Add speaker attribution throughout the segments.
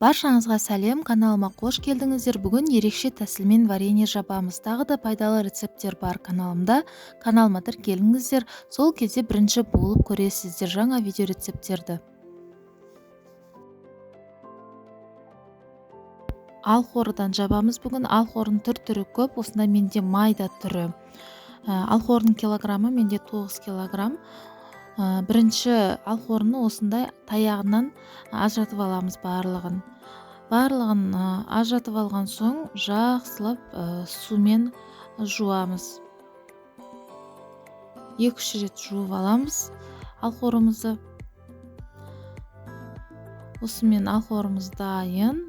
Speaker 1: Баршаңызға сәлем, каналыма қош келдіңіздер. Бүгін ерекше тәсілмен варенье жабамыз. Тағы да пайдалы рецепттер бар каналымда. Каналыма тіркеліңіздер, сол кезде бірінші болып көресіздер жаңа видео рецепттерді. Алхорыдан жабамыз бүгін. Алхорының түр-түрі көп, осында менде майда түрі. Алхорының килограммы менде 9 килограмм. Бірінші алхорыны осындай таяғынан ажыратып аламыз барлығын. Барлығын ажыратып алған соң жақсылап сумен жуамыз. 2-3 рет жуып аламыз алхорымызды. Осымен алхорымыз дайын.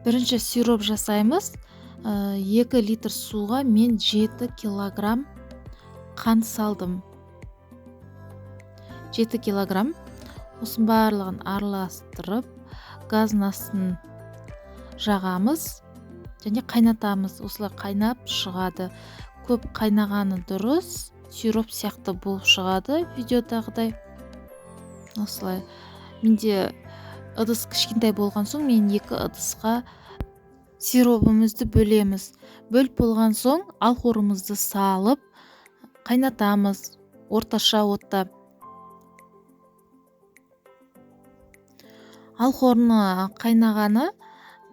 Speaker 1: Бірінші сироп жасаймыз. 2 литр суға мен 7 килограмм қант салдым. 7 килограмм. Осының барлығын араластырып, газдың астын жағамыз және қайнатамыз. Осылай қайнап шығады. Көп қайнағаны дұрыс, сироп сияқты болып шығады видеодағыдай. Осылай. Менде ыдыс кішкентай болған соң мен 2 ыдысқа сиробымызды бөлеміз. Бөліп болған соң алхорымызды салып қайнатамыз орташа отта. Алхорны қайнағаны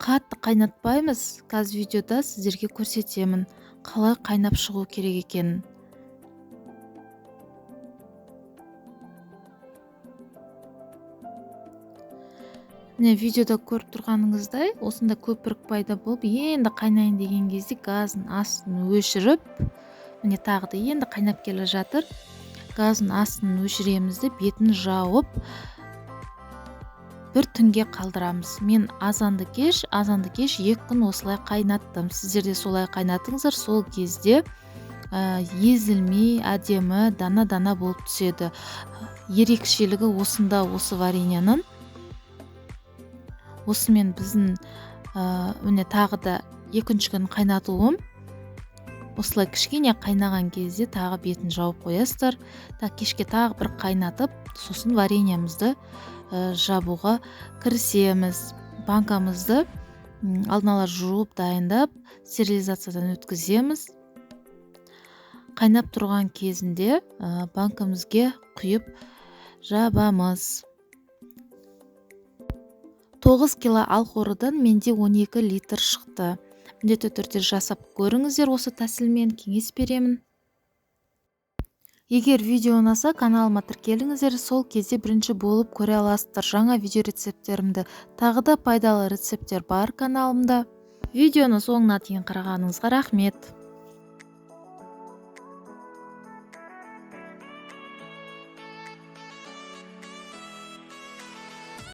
Speaker 1: қатты қайнатпаймыз. Қазір видеода сіздерге көрсетемін қалай қайнап шығу керек екенін. Міне, видеода көріп тұрғаныңыздай осында көпірік пайда болып, енді қайнайын деген кезде газдың астын өшіріп, міне тағы да енді қайнап келе жатыр. Газдың астын өшіреміз де бетін жауып бір түнге қалдырамыз. Мен азанды кеш 2 күн осылай қайнаттым. Сіздер де солай қайнатыңыздар, сол кезде езілмей әдемі дана-дана болып түседі. Ерекшелігі осында, осы вареньенің. Осымен біздің міне тағы да екінші күн қайнатуым. Осылай кішкене қайнаған кезде тағы бетін жауып қоясыздар. Так, кешке тағы бір қайнатып, сосын вареньемізді жабуға кірісеміз. Банкамызды алдын ала жуып дайындап, стерилизациядан өткіземіз. Қайнап тұрған кезінде банкамызге құйып жабамыз. 9 кило алхорыдан менде 12 литр шықты. Міндетті түрде жасап көріңіздер, осы тәсілмен кеңес беремін. Егер видео ұнаса, каналыма тіркеліңіздер, сол кезде бірінші болып көре аласыздар жаңа видео рецепттерімді. Тағы да пайдалы рецепттер бар каналымда. Видеоны соңына дейін қарағаныңызға рахмет.